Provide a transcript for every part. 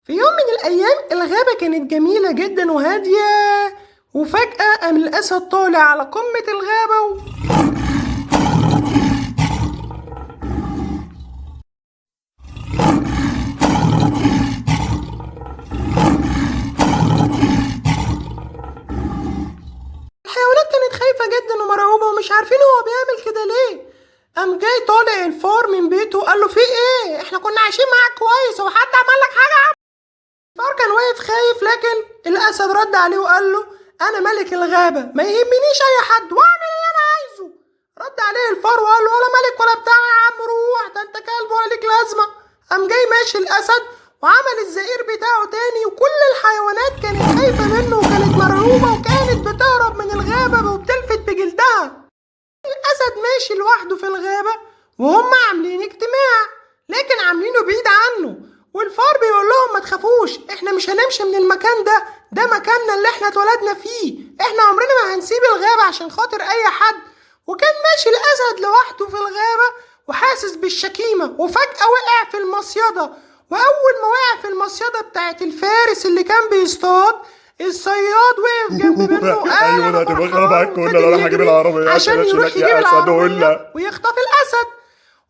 في يوم من الأيام الغابة كانت جميلة جدا وهادية، وفجأة قام الأسد طالع على قمة الغابة الحيوانات كانت خايفة جدا ومرعوبة ومش عارفين هو بيعمل كده ليه. قام جاي طالع الفار من بيته وقال له في ايه؟ احنا كنا عايشين معاك كويس، هو حد عمل لك حاجة؟ الفار كان واقف خايف، لكن الأسد رد عليه وقال له أنا ملك الغابة، ما يهمنيش أي حد وأعمل اللي أنا عايزه. رد عليه الفار وقال له ولا ملك ولا بتاع يا عم، روح، ده أنت كلب ولا ليك لازمة. قام جاي ماشي الأسد وعمل الزئير بتاعه تاني، وكل الحيوانات كانت خايفة منه وكانت مرعوبة وكانت بتهرب من الغابة وبتلفت بجلدها. الأسد ماشي لوحده في الغابة وهم عاملين اجتماع، لكن عاملينه بعيد عنه، والفار بيقول لهم ما تخافوش، احنا مش هنمشي من المكان ده، ده مكاننا اللي احنا اتولدنا فيه، احنا عمرنا ما هنسيب الغابة عشان خاطر اي حد. وكان ماشي الأسد لوحده في الغابة وحاسس بالشكيمة، وفجأة وقع في المصيدة. وأول ما وقع في المصيدة بتاعت الفارس اللي كان بيصطاد، الصياد وقف جنب منه وقال ايوه أنا انا هتبقى فرحان، خرب على الكل، وفضل انا رايح اجيب يجري العربية عشان عشان يروح اشيلك يا يجيب اسد العربية ولا ويخطف الأسد.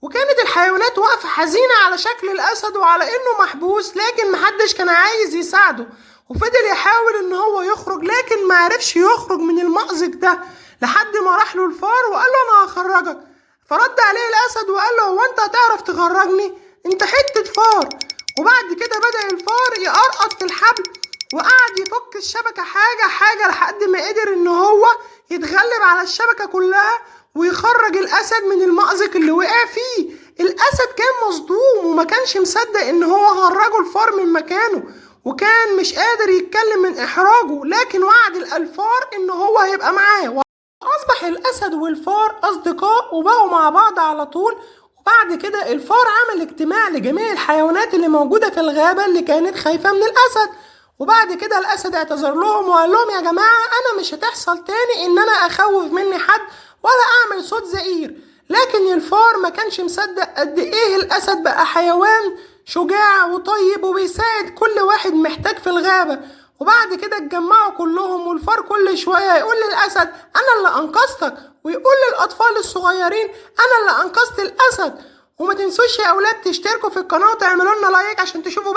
وكانت الحيوانات واقفة حزينة على شكل الأسد وعلى إنه محبوس، لكن محدش كان عايز يساعده، وفضل يحاول إن هو يخرج لكن معرفش يخرج من المأزق ده، لحد ما راح له الفار وقال له أنا هخرجك. فرد عليه الأسد وقال له هو أنت هتعرف تخرجني؟ أنت حتة فار. وبعد كده بدأ الفار يقرقط في الحبل وقعد يفك الشبكة حاجة حاجة لحد ما قدر إن هو يتغلب على الشبكة كلها ويخرج الأسد من المأزق اللي وقع فيه. الأسد كان مصدوم وما كانش مصدق إن هو خرجه الفار من مكانه، وكان مش قادر يتكلم من إحراجه، لكن وعد الفار إن هو هيبقى معاه. أصبح الأسد والفار أصدقاء وبقوا مع بعض على طول. وبعد كده الفار عمل اجتماع لجميع الحيوانات اللي موجودة في الغابة اللي كانت خايفة من الأسد. وبعد كده الأسد اعتذر لهم وقال لهم يا جماعة أنا مش هتحصل تاني إن أنا أخوف مني حد ولا أعمل صوت زئير. لكن الفار ما كانش مصدق قد إيه الأسد بقى حيوان شجاع وطيب وبيساعد كل واحد محتاج في الغابة. وبعد كده اتجمعوا كلهم، والفار كل شوية يقول للأسد أنا اللي أنقذتك، ويقول للأطفال الصغيرين أنا اللي أنقذت الأسد. وما تنسوش يا أولاد تشتركوا في القناة وتعملوا لنا لايك عشان تشوفوا